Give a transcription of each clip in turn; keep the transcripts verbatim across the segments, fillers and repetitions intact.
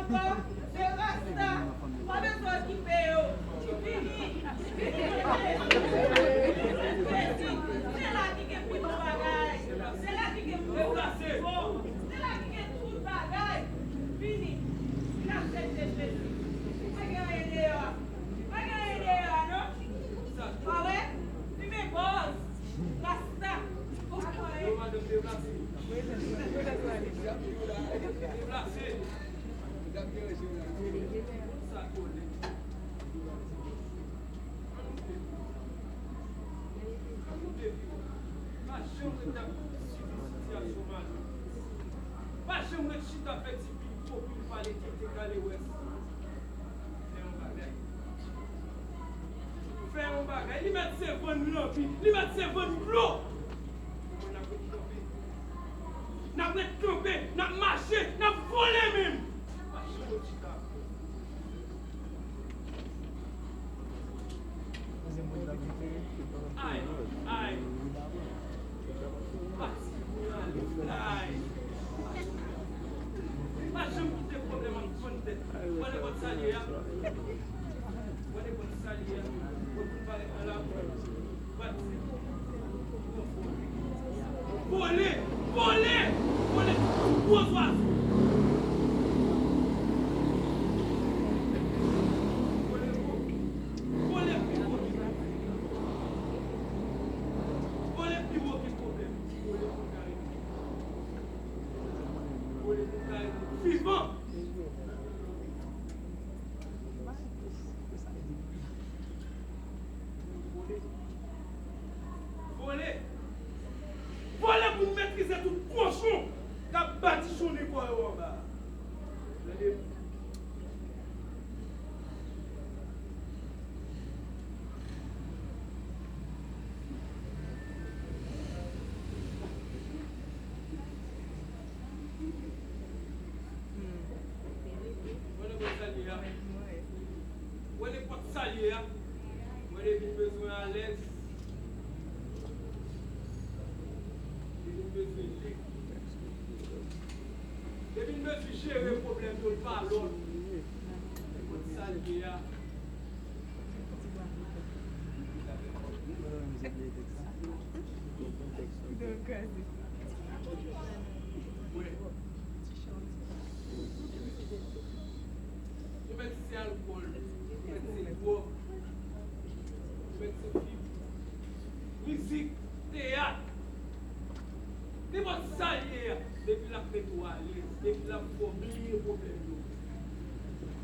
Se rasta, pa bezwen okipe yo. Vini. Se la ki gen pi bon bagay. Se la ki gen pi bon bagay. Se la ki gen tout bagay. Vini. Vin aksepte Jezi. Pa gen anyen deyò a. Pa gen anyen deyò a, non. Pa wè? Li men bòz. Rasta. Pa gen anyen. Yo, madanm, deplase. Deplase. Sa konnen. Ann nou depi. Ann nou depi. Pa janm ret ap sibi sitiyasyon malè. Pa janm ret chita fè ti pil gwo pil pale kite kale wès. Fè yon bagay. Fè yon bagay. Li mèt se vann lanbi. Li mèt se vann dlo. Mwen n ap ret kanpe. N ap ret kanpe. N ap mache. N ap vole menm. Pa janm ret chita. Ay, ay. Pati pou n ale fly. Pa janm kite pwoblèm ap pran tèt. Wè nenpòt sa l ye a. Wè nenpòt sa l ye a. Wè pou l parèt nan la. Vole, vole, vole, gwo zwazo. Vole wo, vole pi wo ki, vole pi wo ki pwoblèm. Vole pou kare, vole pou kare, vivan. Vole. Vole pou n metrize tout kochon k ap badichonnen kò yo anba a. Tande. Wè nenpòt sa l ye a. Wè nenpòt sa l ye a. Mwen depi m bezwen alèz. Depi m bezwen lib. Depi m bezwen jere pwoblèm yo, l pa lòt. Nenpòt sa l ye a. Ou mèt se alkòl, ou mèt se dwòg, ou mèt se fim, mizik, teyat. Nenpòt sa l ye a, depi l ap mete w alèz, depi l ap fè w bliye pwoblèm yo,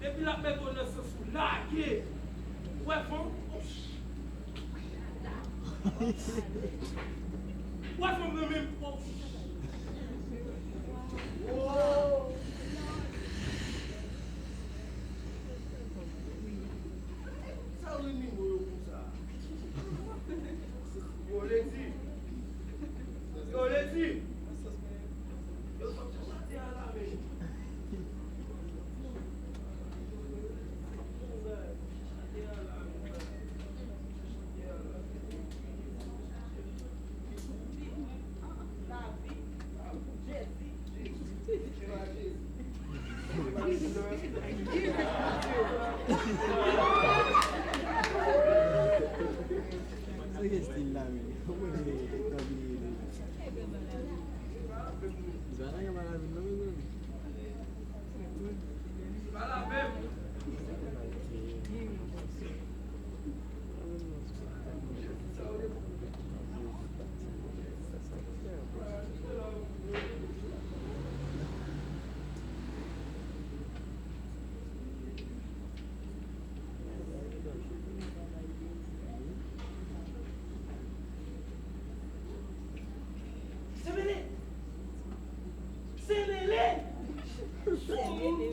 depi l ap mete w nan sans ou lage, ou wè fanm, w ap fanm nan menm. Sa w ri nivo yo konsa? Yo ledi. Yo ledi. Yo sot chante a la men. Chante a la men. Chante a la men. Lavi, Jezi. Se ki stil la menm? Kòman se tanbile li? Zana gen pa lavi non, mezanmi. Semele! Semele! Semele!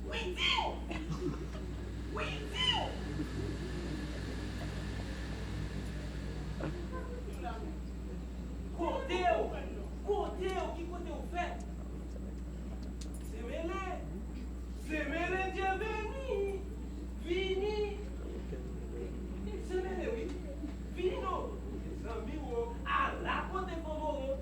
Wi, di w! Wi, di w! Kote w? Kote w? Ki kote w fèt? Semele! Semele Dyeveni! Vini! Semele wi! Vini non! Zanmi w! Ala kote fanm ou!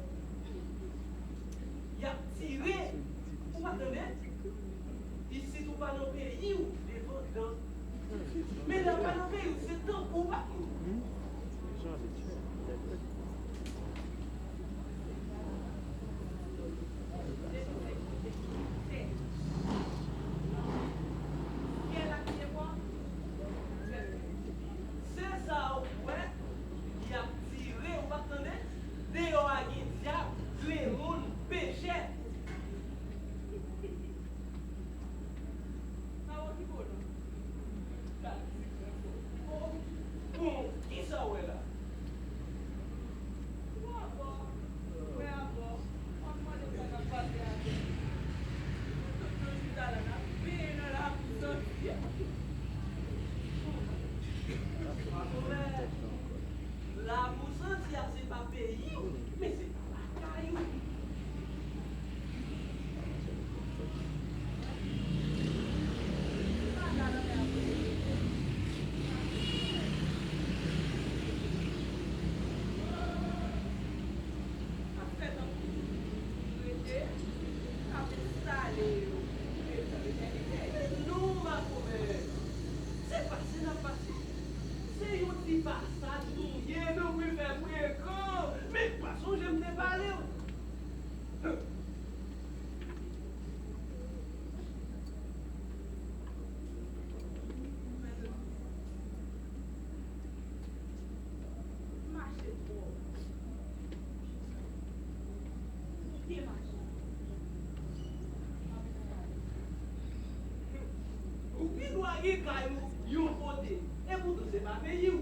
Gen kay ou yon kote, epoutan se pa peyi w.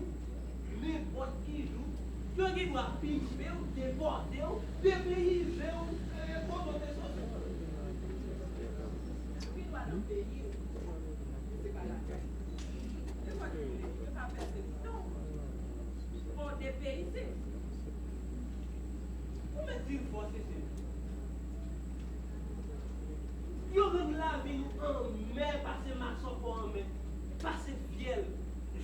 Nenpòt ki jou, yo gen dwa pimpe w, depòte w, depeyize w, e kote w te soti. Ou gen dwa nan peyi w, men se pa lakay. Nenpòt ki kote, yo ka pèse tan w. Fò w depeyize. Ou mèt di l fò, se se. Yo rann lavi nou anmè pase masòkò anmè, pase fyèl,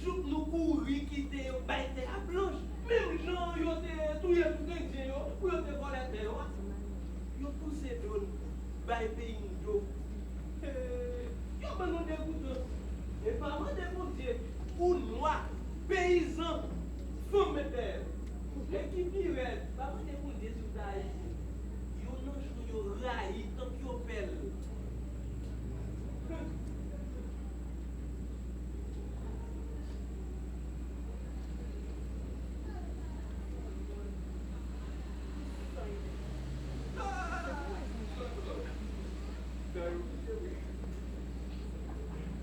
jouk nou kouri kite yo bay tè a blanch, menm jan yo te touye tout endyen yo pou yo te vòlè tè yo a. Yo pouse do n bay peyi n do. Yo ban nou degoutans. E pa mande Bondye, ou nwa, peyizan, fanm met dèyè. E ki pi rèd, pa mande Bondye si w ta ayisyen. Yo nan jou yo rayi tank yo pè l.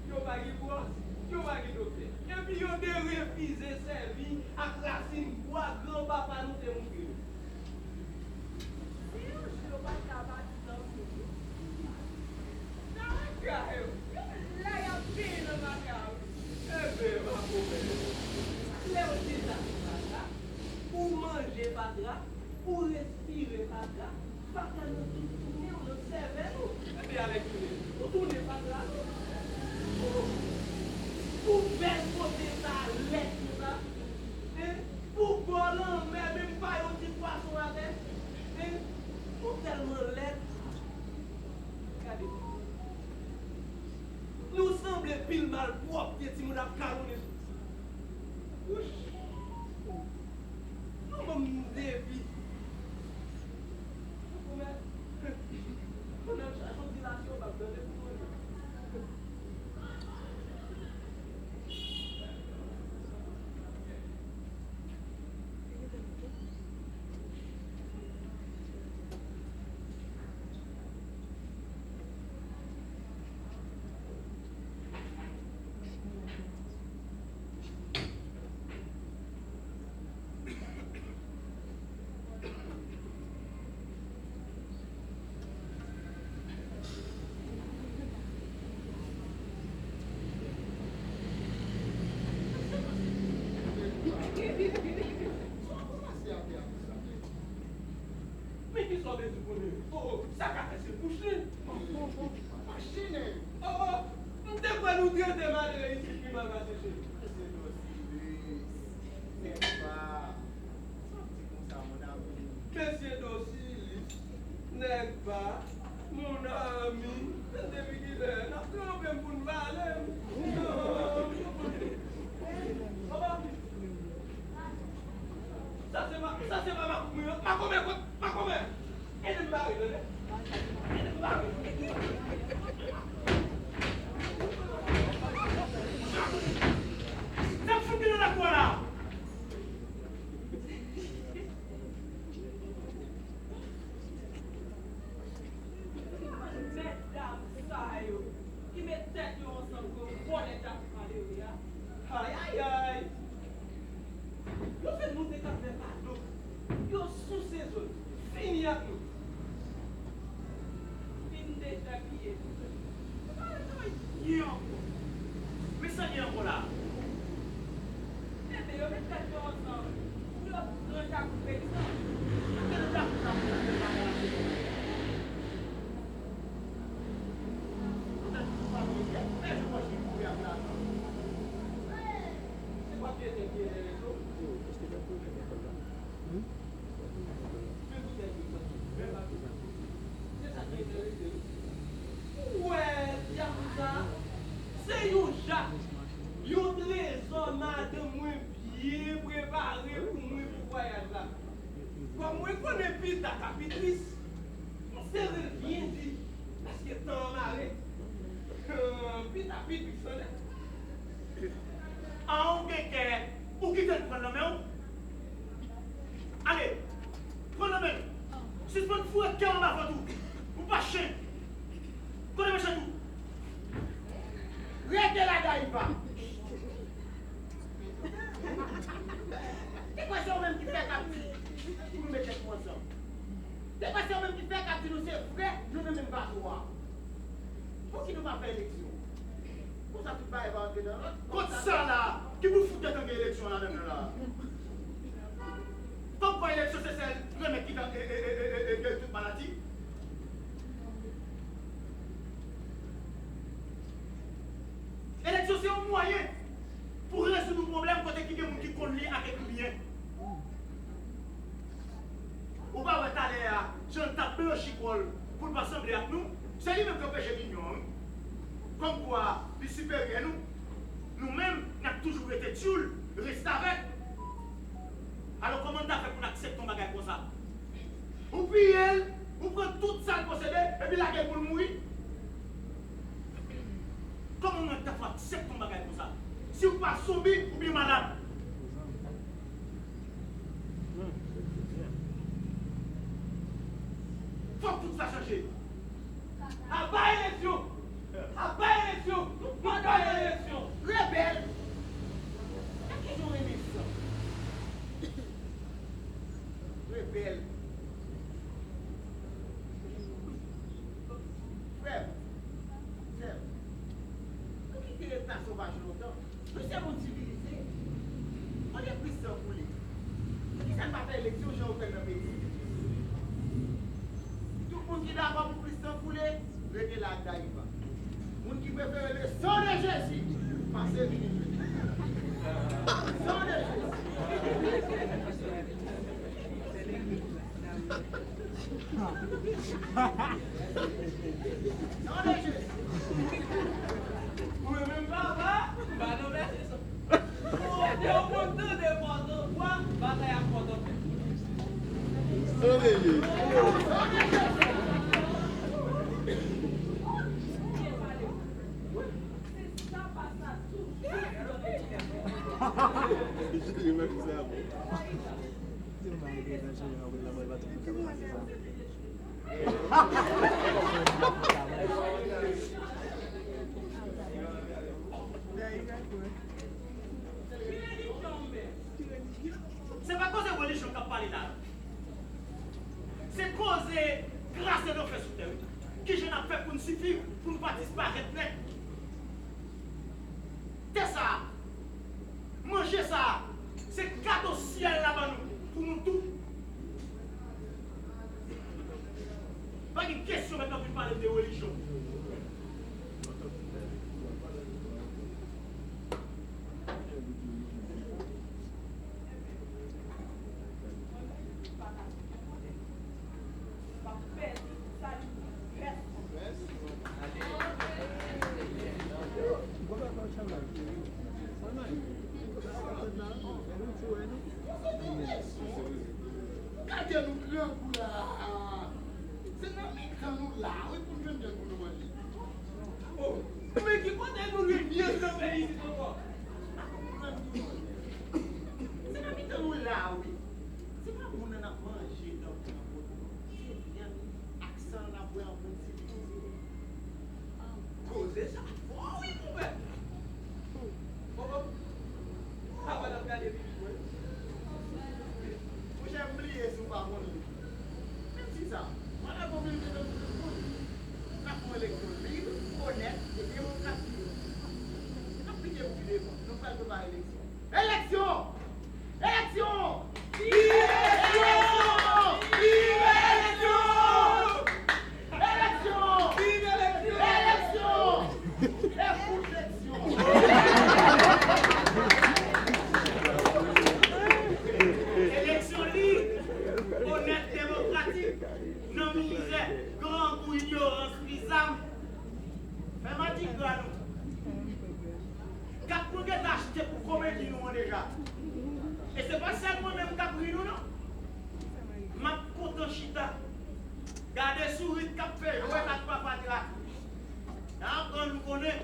Yo pa gen bwòs, yo pa gen doktè. Epi yo derefize sèvi ak rasin bwa granpapa nou te moutre nou. Si yon jou yo pa t ka pati nan fou, nan lakay yo, yo la y ap benyen nan fatra wi. Enben, makomè, lè w deja sou fatra, ou manje fatra, ou respire fatra, fatra nan tout tounen w nan sèvèl ou. Enben, avèk tounen, ou tounen fatra tou. Pou bèl kote sa lèd konsa, en, pou bò lanmè, menm pa yon ti pwason atè, en, nou tèlman lèd. Gade. Nou sanble pil malpwòpte timoun ap kalonnen sou. Wouch! Nou ban m depi. Ou mèt. Pandan chak jou di la, si yo pa tande pou manje. Men kisa w bezwen konnen? O, o, sa ka fè se bouch li. Machinen. O, o, m te kwè nou trete malere isit pi mal pase chez nou. Mesye Dosilis, nèg pa, mon ami, depi kilè n ap tranpe m pou n vale m? Sa se pa, sa se pa makout mwen an. Makomè, kot makomè? Ede m bare, tande. Ede m bare. Sa m fout nan lakou a la? Mèt dam sa yo ki met tèt yo ansanm pou yo vòlè tafya malere a. Ayayay! Yo fè nou te ka fè pado. Yo souse zòn. Fini ak nou. Fin deja piye. Yo pa ret anyen ankò. Men sa gen ankò la? Enben, yo met tèt yo ansanm pou yo pran Jakout peyizan. Gade Jakout la pou sa fè pa yon afè. Poutèt tout pa gen kè, men se pòch li boure ak lajan. Se pa pye tèt li enterese w. Men poutèt li santi, men pa tout. Se sa ki enterese l. Ou wè, Jakout sa, se yon jak, yon trezò madanm mwen byen prepare pou mwen pou vwayaj la. Kòm mwen konnen pita ka pi tris, m sere l byen di, paske tan an mare. Pita pi tris, tande. An ou gen kè, ou kite l pran nan men w. Ale, pran nan men l. Sispann foure kè w anba vant ou. Ou pa chen. Kote manchèt ou? Rete la, Dayou. Se pastè yo menm ki fè k ap di nou se vre, nou menm menm pa kwè. Pouki nou pa fè eleksyon? Konsa tout bagay va antre nan lòd. Kot sa la ki pou fout tèt antre eleksyon ladan l la? Kòm kwa eleksyon se sèl remèd ki ka e, e, e, e, e, geri tout maladi? Eleksyon se yon mwayen pou rezoud yon pwoblèm kote ki gen moun ki konn li ak ekri byen. Ou pa wè talè a, jan l t ap blanchi kò l pou l pa sanble ak nou, se li menm k anpeche linyon an, wi. Kòmkwa, li siperyè nou. Nou menm, n ap toujou rete tyoul, restavèk. Alò, kòman n ta fè pou n aksepte yon bagay konsa? Ou piye l, ou pran tout sa l posede, epi lage l pou l mouri? Kòman w ta fè aksepte yon bagay konsa? Si w pa zonbi, ou byen malad. Fòk tout sa chanje. Aba eleksyon! Aba eleksyon! Aba eleksyon! Rebèl! Gade jan w renmen san. Rebèl. Frè m, sè m, nou kite eta sovaj lontan. Nou se moun sivilize. Olye Kristan koule, poukisa n pa fè eleksyon jan yo fè l nan peyi? Tout moun ki dakò pou Kristan koule, rete la ak Dayiva. Moun ki prefere le sang de Jésus, pase vini jodi. Sang de Jésus. Non, de Jezi. Ou menm papa, m pa nan mèsi sa. Ou te konn tande pòtan twa, batay ak pòtan. Sang de Jezi. Se pa koze relijyon k ap pale la. Se koze kras e lanfè sou tè, wi. Kijan n ap fè pou n siviv, pou n pa disparèt nèt? Tè sa a, manje sa a, se kado syèl la ban nou, pou nou tout. Pa gen kesyon mèt ap vin pale m de relijyon. Gade nou grangou la. Se nan mitan nou la, wi, pou n jwenn byen pou nou manje. O, men ki kote nou jwenn byen nan peyi isit ankò? Se nan mitan nou la, wi. Se pa moun nan ap manje tankou nan poto, non. Se vyann ak san n ap bwè an moun sivilize. Koze sa fò wi, monpè. Konprann? Papa n ap gade pitit mwen. Monchè, m bliye si w pa konnen. Menm si sa, mwen la konn milite tankou tout moun. N ap fè yon eleksyon lib, onèt e demokratik. N ap kite pou pi devan. Nou pral prepare eleksyon. Eleksyon! Eleksyon! Viv eleksyon! Viv eleksyon! Eleksyon! Viv eleksyon! Eleksyon! E fout leksyon! Eleksyon lib, onèt, demokratik, nan mizè, grangou, inyorans, bizam. Fè madigra nou. Gad pou n gentan achte pou komedi nou an deja. E se pa sèl mwen menm k ap ri nou, non. M ap kontan chita, gade sourit k ap fè jwèt ak papa Drak. N a aprann nou konnen,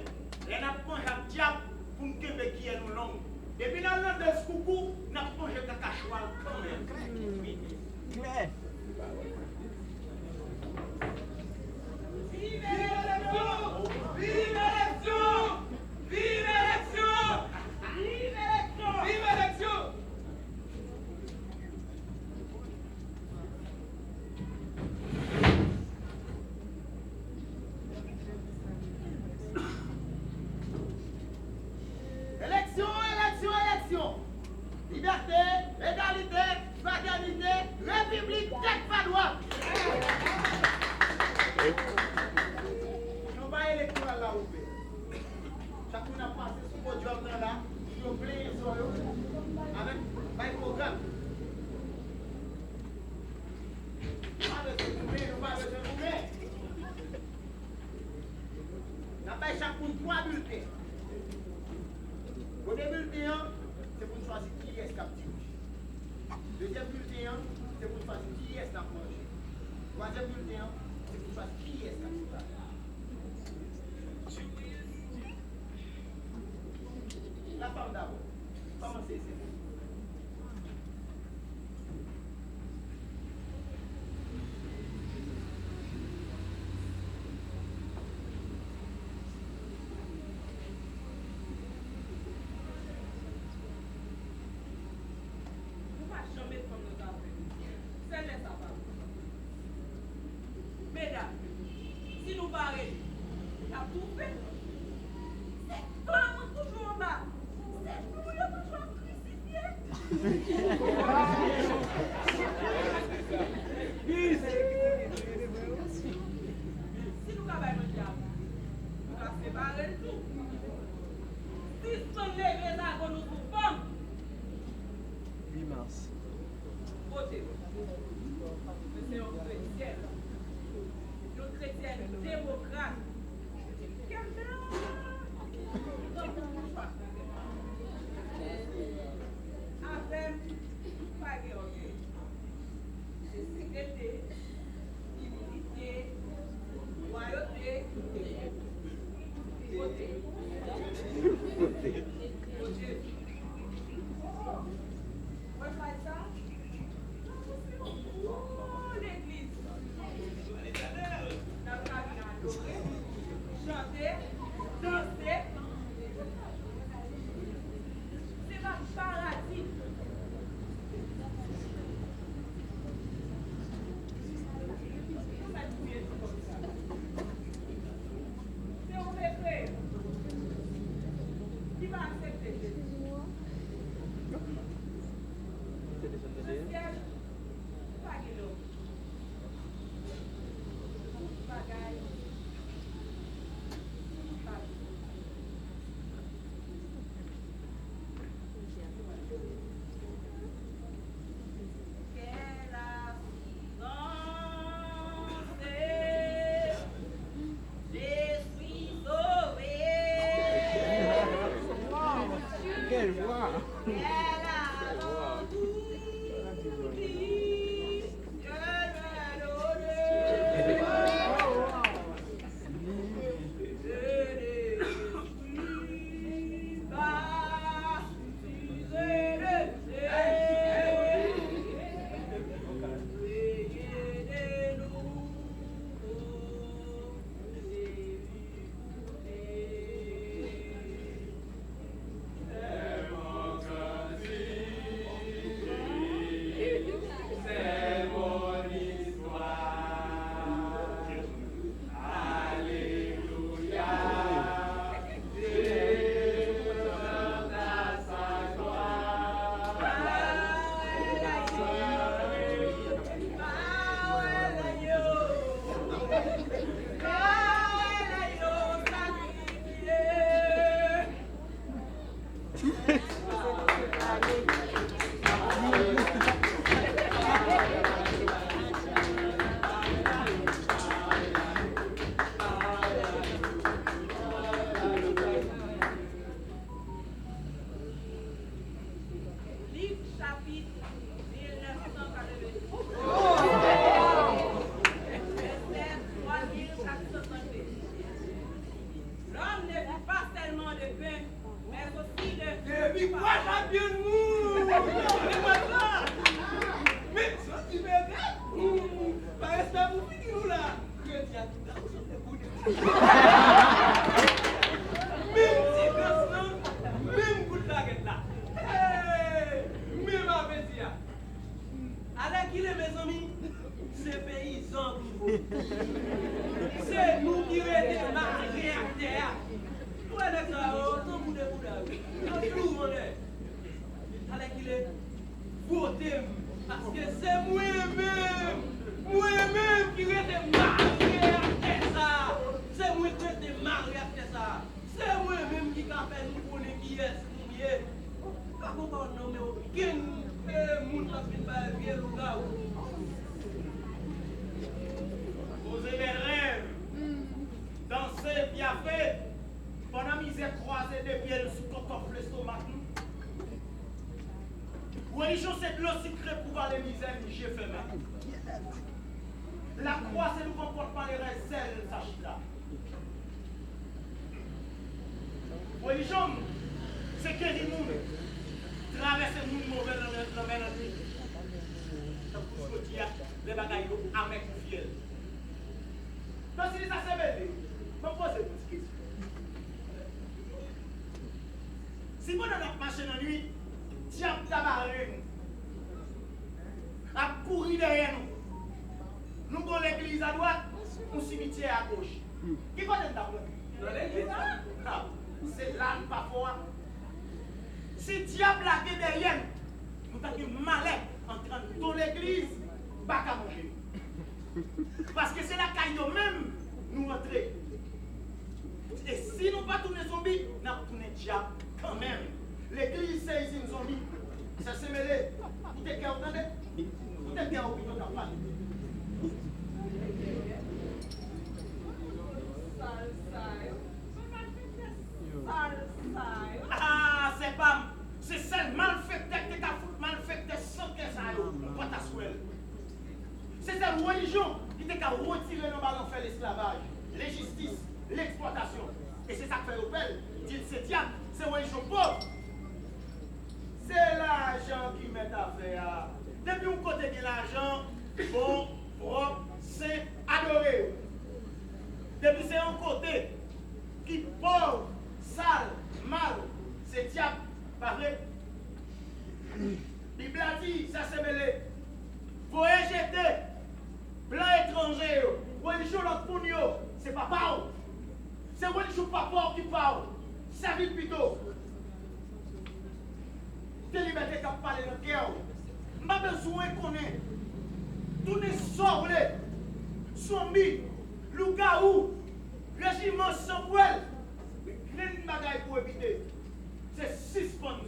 lè n ap manje ak dyab, pou n kenbe kiyè nou long. Depi n al nan dans koukou, n ap manje kaka chwal kanmenm. Klè. Viv eleksyon! Viv eleksyon! Viv eleksyon! Viv eleksyon! Viv eleksyon! Chak moun twa bilten. Premye bilten an, se pou n chwazi kiyès k ap dirije. Dezyèm bilten an, se pou n chwazi kiyès n ap manje. Twazyèm bilten an, se pou n chwazi kiyès k ap sipòte. Lafanm dabò. Kòmanse, se Nou pa janm met fanm nan sa vre. Sèl lè sa pa bon. Medam, si nou pa rele, n ap toufe. Se fanm toujou anba. Se nou yo toujou ap krisifye. Si nou ka bay manje a moun, nou ka separe l tou. Sispann leve zago nou sou fanm. Uit mas. Kote nou? Mwen se yon kretyèn. Yon kretyèn demokrat. Kenbe la! Avè m, pa gen ògèy. Se sekirite, imilite, lwayote, bote. Bote. Bote. Mwen fè sa, se yon gwo legliz. N ap ka vin adore, chante, danse. Se pa paradi. Sa k pou ye di kòm sa? Se yon dekrè ki pa aksepte Jezi. Nan syèl, pa gen lòt. Tout bagay, tout bagay. Quelle assurance, je suis sauvé. Quelle voix. Quelle aventure. Lik, chapit mil nèf san katrevenndis, vèsè twa mil kat san trannde. L'homme ne vit pas seulement de pain, mais aussi de... Depi kwa sa byen moun. Men sa ti bebe. Pa respè pou figi nou la. Kredi a tout a ou sot de boude. Menm ti dans lan, menm kout bagèt la. Hey, menm apeti a. Alèkile, mezanmi, se peyizan pou nou. Se nou ki rete mare ak tè a. Ou wè nèg sa yo, tankou de bouda yo. Yo flou anlè. Alèkile, vote m, paske se mwen menm, mwen menm ki rete mare ak tè sa. Se mwen ki rete mare ak tè sa. Se mwen menm ki ka fè nou konnen kiyès nou ye. Pako pa w nonmen okenn, eh, moun k ap vin bay vye lougawou. Poze bèl rèv, danse pyafe, Lakwa se nou konpòtman lerèl sèl sa chita. Relijyon m, se keri moun, travèse moun move nan lanmè nan nwit. Tankou jodi a, lè bagay yo amè kou fyèl. Donk, si sa se vre, mwen poze yon ti kesyon. Si pandan n ap mache nan nwit, dyab ta bare nou, ap kouri dèyè nou, nou gon legliz adwat, yon simityè agoch, ki kote n ta pran? Nan legliz la. Se la n pa fò a. Si dyab la gen dèyè n, nou ta gen malè antre anndan legliz, baka manje nou. Paske se lakay yo menm nou antre. E si nou pa tounen zonbi, n ap tounen dyab kanmenm. Legliz se izin zonbi. Sè Semele, koute kè w tande. Koute kè w pito k ap pale. Sal sa yo. Sal sa yo. Ah, sè pa m, se sèl malfektè ki te ka fout malfektè san kè sa yo, ou pa ta swè l. Se sèl relijyon ki te ka retire nou ba lanfè lesklavaj, lenjistis, leksplwatasyon. E se sa k fè yo pè l, di l se dyab, se relijyon pòv. Se lajan ki mèt afè a. Depi yon kote gen lajan, bon, pwòp, sen, adore yo. Depi se yon kote ki pòv, sal, mal, se dyab, pa vre? Bib la di, Sè Semele, voye jete blan etranje yo, relijyon lòt moun yo, se pa pa w. Se relijyon papa w ki pa w. Sèvi l pito. Gen libète k ap pale nan kè w. M pa bezwen konnen. Tounen sa w vle. Zonbi, lougawou, rejiman san pwèl. Grenn bagay pou evite, se sispann